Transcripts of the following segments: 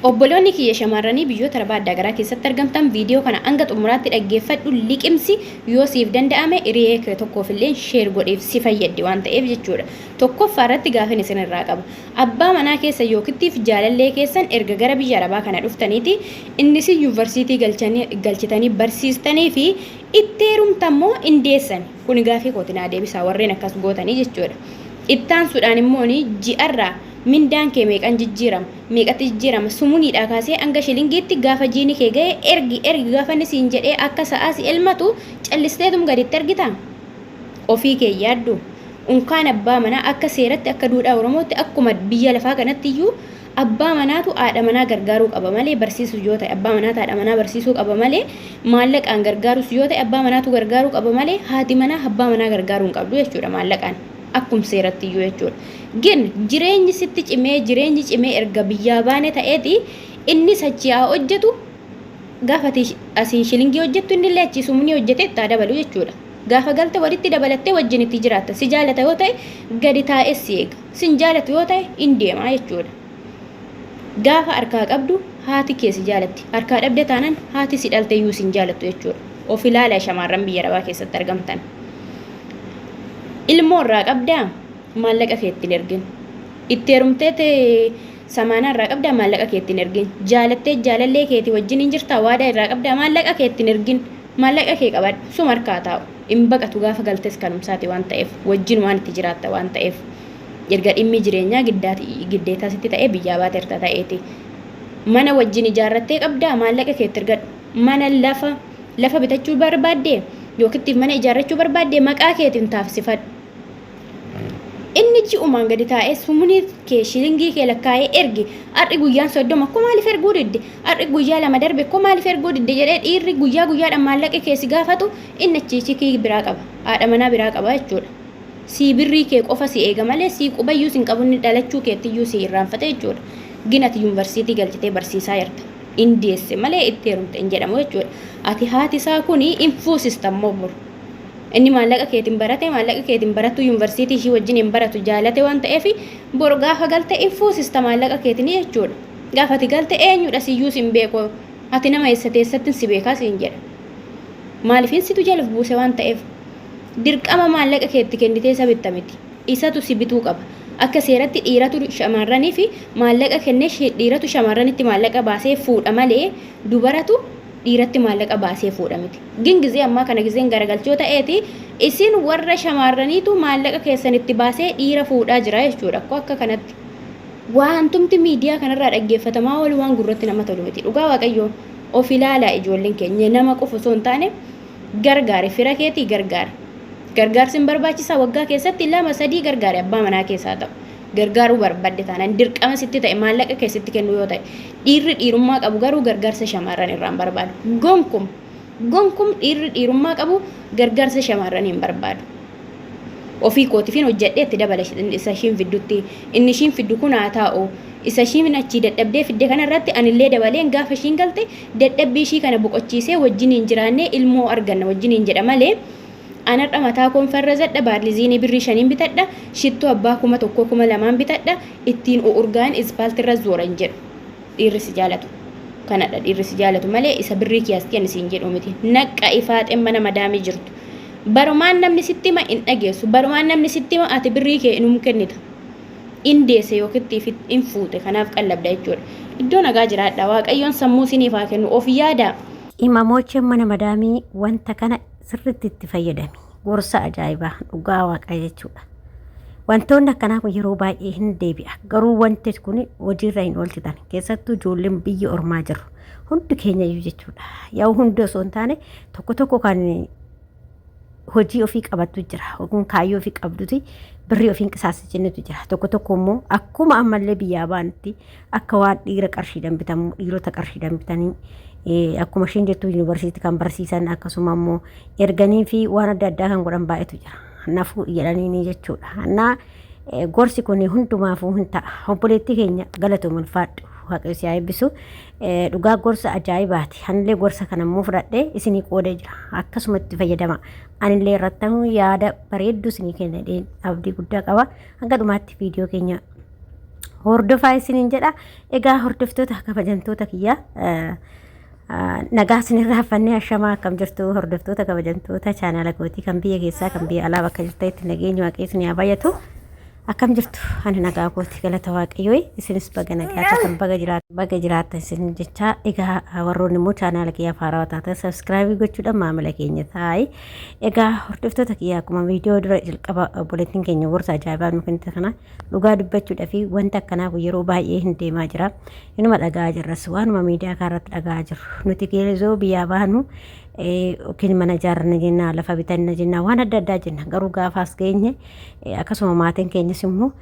Obboloonni kiyya shamarranii biyyoota arabaa addaa garaa keessatti argamtan, viidiyoo kana hanga xumuraatti dhaggeeffadhu, liqimsi. Yoo siif danda'ame hiriyee kee tokkoof illee share godhiif, si fayyaddi waan ta'eef jechuudha. Tokkoffaa irratti gaafin isin irraa qaba. Abbaa manaa keessa yookittiif jaalallee keessan erga gara biyya arabaa kana dhuftaniiti inni isin yuunivarsiitii galchitanii barsiistanii fi itti heerumtan moo hin deessan? Kuni gaafii kooti, naa deebisaa warreen akkas gootanii jechuudha. Ittaansuudhaan immoo ji'arraa mindaan kee meeqan jijjiirama? Meeqatti jijjiirama? Sumuniidhaa kaasee hanga shilingiitti gaafa jiini kee ga'e ergi ergi gaafa inni siin jedhee akka sa'aa si elmatu callisteetum gaditti ergitaa? Ofii kee yaaddu. Unkaan abbaa manaa akka seeratti, akka duudhaa Oromootti, akkuma biyya lafaa kanatti iyyuu abbaa manaatu haadha manaa gargaaruu qaba malee, barsiisuu yoo ta'e abbaa manaatu haadha manaa barsiisuu qaba malee, maallaqaan gargaarus yoo ta'e abbaa manaatu gargaaruu qaba malee, haati manaa abbaa manaa gargaaruu hin qabdu jechuudha maallaqaan. Akkum seeratti iyyuu jechuudha. Gin jireenyi sitti cimee, jireenyi cimee erga biyyaa baane ta'eeti innis achii haa hojjetu, gaafa ati asii shilingii hojjettu innillee achii sumunii hojjetee itti haa dabalu jechuudha. Gaafa galte walitti dabalattee wajjin itti jiraatta. Si jaalata yoo ta'e gadi taa'ee si eega. Sin jaalatu yoo ta'e in deemaa jechuudha. Gaafa harkaa qabdu haati kee si jaalatti. Harkaa dhabde taanaan haati si dhalte iyyuu sin jaalattu jechuudha. Of ilaalaa shamaarran biyya arabaa keessatti argamtan. Ilmoo irraa qabdaa, maallaqa kee ittiin ergin. Itti heerumtee samaanaa irraa qabdaa, maallaqa kee ittiin ergin. Jaalattee jaalallee keetii wajjin hin jirtaa, waadaa irraa qabdaa, maallaqa kee ittiin ergin. Maallaqa kee qabadhu. Suma harkaa taa'u. Hin baqatu, gaafa galtes kanumsaati waan ta'eef, wajjin waan itti jiraatta waan ta'eef. Erga dhimmi jireenyaa giddeetaa sitti ta'ee biyyaa baateerta ta'eeti. Mana wajjin ijaarrattee qabdaa, maallaqa kee itti ergadhu. Mana lafa bitachuu barbaaddee yookiin mana ijaarrachuu barbaaddee maqaa keetiin taasifadhu. Inni ji'umaan gadi taa'ee sumunii kee, shilingii kee lakkaa'ee ergi. Har'i guyyaan 30 koo maaliif erguu didde? Har'i guyyaa 2 darbe koo maaliif erguu didde jedhee dhiirri guyyaa guyyaadhaan maallaqa kee si gaafatu, inni achii chikii biraa qaba. Haadha manaa biraa qaba jechuudha. Sii birrii kee qofa si eega malee sii qubayyuu sin qabu, inni dhalachuu keettiyyuu si irraanfate jechuudha. Gin ati yuunivarsiitii galchitee barsiisaa jirta. In deesse malee itti heerumte hin jedhamu jechuudha. Ati haati isaa kuni in fuusista immoo boru. Inni maallaqa keetiin barate, maallaqa keetiin barattu, yuunivarsiitii ishii wajjin hin baratu, jaalate waan ta'eef boru gaafa galte in fuusista maallaqa keetiin jechuudha. Gaafa ati galte eenyudha siyyuu sin beeku, ati nama eessa teessatti si beekaa siin jedha. Maaliif situ jalaf buuse waan ta'eef. Dirqama maallaqa keetti kennitee isa bitta miti. Isatu si bituu qaba. Akka seeratti dhiiratu shamarranii fi maallaqa kennee, dhiiratu shamarranitti maallaqa baasee fuudha malee dubaratu dhiiratti maallaqa baasee fuudha miti. Gin gizee ammaa kana gizeen garagalchoo ta'eeti isin warra shamarraniitu maallaqa keessan itti baasee dhiira fuudhaa jira jechuudha. Akka kanatti. Waantumti miidiyaa kanarraa dhaggeeffatamaa oolu waan gurratti nama tolu miti. Dhugaa Waaqayyoo, of ilaalaa ijoolleen keenya. Nama qofa osoo hin taane gargaari, fira keetii gargaari. Gargaarsi hin barbaachisaa, waggaa keessatti lama sadii gargaari, abbaa manaa keessaa ta'u. Gargaaruu barbaadde taanaan, dirqama sitti ta'e maallaqa keessatti kennu yoo ta'e, dhiirri dhiirummaa qabu garuu gargaarsa shamarran irraa hin barbaadu. Gonkum gonkum dhiirri dhiirummaa qabu gargaarsa shamarran hin barbaadu. Ofii kootiifin hojjedhee itti dabala, isa ishiin fiddutti inni ishiin fiddu kun haa taa'u, isa ishiin achii dadhabdee fidde kana irratti anillee dabaleen gaafa ishiin galte dadhabbii ishii kana boqochiisee wajjiniin jiraannee ilmoo arganna wajjiniin jedha malee, anarra mataa koon farrazadha, baarliziinii birrii 5n bitadha, shittoo abbaa 1000, 2000n bitadha, ittiin u'urgaan ispaaltirra zoora hin jedhu. Dhiirri si jaalatu kanadha, dhiirri si jaalatu malee isa birrii kiyaasti ani siin jedhu miti. Naqqa ifaaxeen mana madaamii jirtu. Barumaan namni sitti hima hin dhageessu. Barumaan namni sitti hima ati birrii kee inum kennita. In deesse yookiin in fuute, kanaaf qallabda jechuudha. Iddoo nagaa jiraadha. Waaqayyoon sammuu isiniif haa kennu. Of yaadaa. Imamoocheen mana madaamii wanta kana sirriitti itti fayyadami. Gorsa ajaa'ibaa dhugaa waaqa jechuudha. Wantoonni akkanaa kun yeroo baay'ee hin deebi'a. Garuu wanti kun hojiirra hin oolchitan. Keessattuu ijoolleen biyya ormaa jiru. Hundi keenya iyyuu jechuudha. Yaa'u hundi osoo hin taane tokko tokko kan hojii ofii qabattu jira. Yookiin kaayyoo ofii qabduti birrii ofiin qisaasessinatu jira. Tokko tokko immoo akkuma ammallee biyyaa baanutti akka waan dhiira qarshiidhaan bitamu, dhiirota qarshiidhaan bitanii, akkuma isheen jettu yuunivarsiitii kan barsiisan, akkasuma immoo erganii fi waan adda addaa kan godhan baay'eetu jira. Nafuu jedhanii ni jechuudha. Annaa gorsi kun hundumaafuu hin ta'a. Obboleettii keenya galatoom, ulfaadhu. Waaqayyo si haa eebbisu. Dhugaa gorsa ajaa'ibaati. Anillee gorsa kana immoo fudhadhee isinii qoodee jira. Akkasumatti fayyadama. Anillee irratti yaada bareedduu isinii kenna abdii guddaa qaba. Hanga dhumaatti viidiyoo keenya Hordofaa isiniin jedha. Egaa hordoftoota kabajamtoota kiyya, nagaa isinirraa affannee, ashamaa, akkam jirtu hordoftoota kabajamtoota chaanaala kootii, kan biyya keessaa, kan biyya alaa, bakka jirtanitti nageenyi Waaqayyo isin haa baay'atu. Akkam jirtu? Ani nagaa kooti, galata Waaqayyoo. Isinis baga nagaa taatan, baga jiraattan isin jecha. Egaa warroonni immoo chaanaala kiyyaa haarawaa taatan subscribe gochuudhaan maamila keenya taa'e. Egaa hordoftoota kiyyaa, akkuma viidiyoo dura jalqaba obboleettiin keenya gorsa ajaa'ibaa nu kennite kana, dhugaa dubbachuudhaa fi wanta akkanaa kun yeroo baay'ee hin deemaa jira. Inuma dhagaa jirras, waanuma miidiyaa kanarratti dhagaa jiru. Nuti geelizoo biyyaa baanu yookiin mana ijaarranna jenna, lafa bitanna jenna, waan adda addaa jenna. Garuu gaafaas geenye akkasuma maatiin keenyas immoo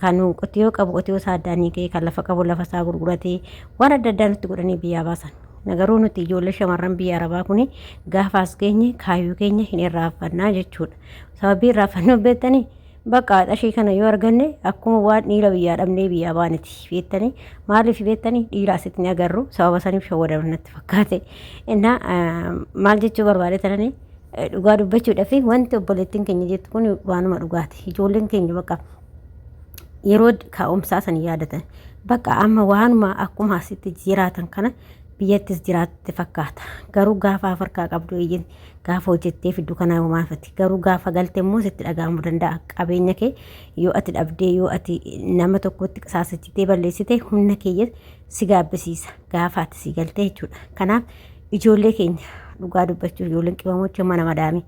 kan qotiyoo qabu qotiyoo isaa addaan hiikee, kan lafa qabu lafa isaa gurguratee, waan adda addaa nutti godhanii biyyaa baasan. Garuu nuti ijoollee shamarran biyya Arabaa kuni gaafaas geenye kaayyoo keenya hin irraanfannaa jechuudha. Sababii irraanfannuu beektanii, bakka xashii kana yoo arganne akkuma waan dhiira biyyaa dhabnee biyyaa baaniti beektanii. Maaliif beektanii? Dhiira asitti ni agarru, sababa saniif shawwadaman natti fakkaate. Innaa maal jechuu barbaade tananii, dhugaa dubbachuudhaaf wanti obboleettiin keenya jettu kun waanuma dhugaati. Ijoolleen keenya bakka yeroo kaa'umsaa san yaadatan, bakka amma waanuma akkuma asitti jiraatan kana biyyattis jiraatte fakkaata. Garuu gaafa harkaa qabdu, eeyyin, gaafa hojjettee fiddu kana homaafati. Garuu gaafa galte immoo sitti dhaga'amuu danda'a. Qabeenya kee yoo ati dhabdee, yoo ati nama tokkotti qisaasachitee balleessite, humna kee si gaabbisiisa gaafa ati si galte jechuudha. Kanaaf ijoollee keenya, dhugaa dubbachuuf, ijoolleen qimamocha mana madaamii,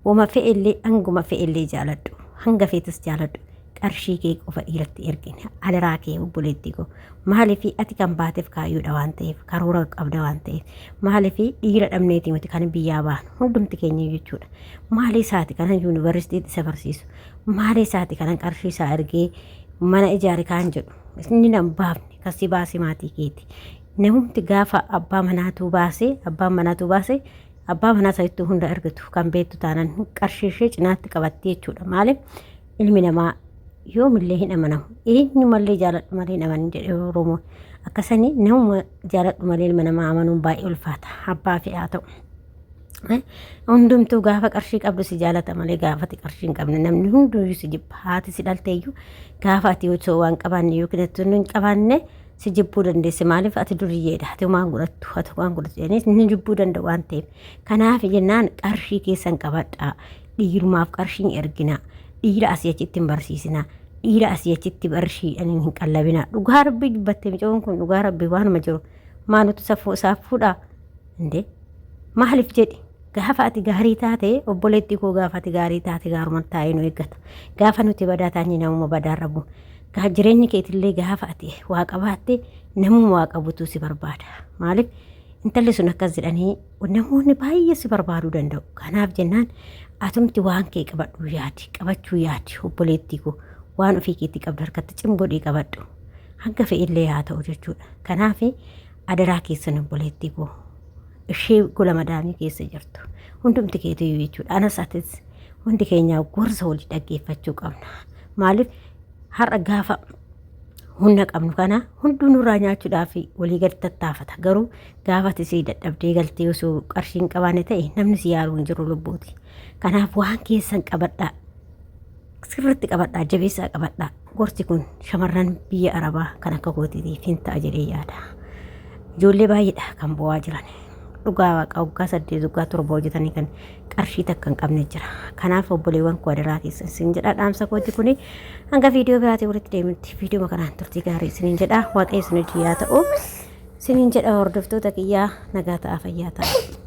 wama fe'ellee, hanguma fe'ellee jaaladhu, hanga feetis jaaladhu, qarshii kee qofa dhiiratti ergine, adaraa kee obboleettii koo. Maaliif? Ati kan baateef kaayyoodha waan ta'eef, karoora qabda waan ta'eef. Maaliif? Dhiira dhabneeti miti kan biyyaa baanu hundumti keenya jechuudha. Maali isaati kanan yuunivarsiitiitti isa barsiisu? Maali isaati kanan qarshii isaa ergee mana ijaare kaan jedhu? Inni nan baafne, kasi baase maatii keeti. Namumti gaafa abbaa manaatuu baase, abbaan manaatuu baase, abbaa manaa isaatti hunda ergatu kan beektu taanan qarshii ishee cinaatti qabatti jechuudha. Maaliif? Ilmi namaa yoomillee hin amanamu. Eenyumallee jaaladhu malee hin amanin jedhe Oromoon. Akkasanii namuma jaaladhu malee ilma namaa amanuun baay'ee ulfaata. Abbaa fi haa ta'u. Hundumtuu gaafa qarshii qabdu si jaalata malee gaafa ati qarshii hin qabne namni hunduyyuu si jibba. Haati si dhalteeyyuu gaafa ati osoo waan qabaanne yookiin ati hin qabaanne si jibbuu dandeesse. Maaliif? Ati duriyyeedha. Ati waan godhattu, ati waan godhattu jedhanii ni jibbuu danda'u waan ta'eef. Kanaaf jennaan qarshii keessan qabadhaa. Dhiirumaaf qarshii hin erginaa. Dhiira asii achitti hin barsiisinaa. Dhiira asii achitti qarshiidhaan hin qallabinaa. Dhugaa Rabbii dubbatte mucoon kun, dhugaa Rabbii waanuma jiru. Maalutu safuu saafuudha? Indee maaliif jedhi, gaafa ati gaarii taate, obboleettii koo, gaafa ati gaarii taate gaarumaan taa'ee nu eeggata. Gaafa nuti badaa taanye namuma badaarra bu'u. Jireenyi keetillee gaafa ati waa qabaatte namuma waa qabutu si barbaada. Maaliif? Intalli sun akkas jedhanii namoonni baay'ee si barbaaduu danda'u. Kanaaf jennaan atumti waan kee qabadhu yaadi, qabachuu yaadi obboleettii koo, waan ofii keetii qabdu harkatti cim godhii qabadhu. Hanga fe'illee haa ta'u jechuudha. Kanaaf adaraa keessan obboleettii koo, ishee gola madaamii keessa jirtu, hundumti keetiyyuu jechuudha. Anas atis hundi keenya gorsa walii dhaggeeffachuu qabna. Maaliif? Har'a gaafa humna qabnu kana hunduu nurraa nyaachuudhaaf walii gadi tattaafata. Garuu gaafa ati si dadhabdee galtee osoo qarshii hin qabaanne ta'e namni si yaaluu hin jiru lubbuuti. Kanaaf waan keessan qabadhaa. Sirriitti qabadhaa, jabeessaa qabadhaa. Gorsi kun shamarran biyya Arabaa kan akka kootiitiif hin ta'a jedhee yaada. Ijoollee baay'eedha kan bo'aa jiran. Dhugaa Waaqa, waggaa 8, waggaa 7 hojjetanii kan qarshii takka hin qabne jira. Kanaaf obboleewwan koo, adaraa keessan isin jedha, dhaamsa kooti kuni. Hanga viidiyoo biraatiin walitti deemutti viidiyoo kanaan turtii gaarii isiniin jedha. Waaqayyo isin hojii haa ta'u. Isiniin jedha hordoftoota kiyyaa, nagaa ta'a, fayyaa ta'a.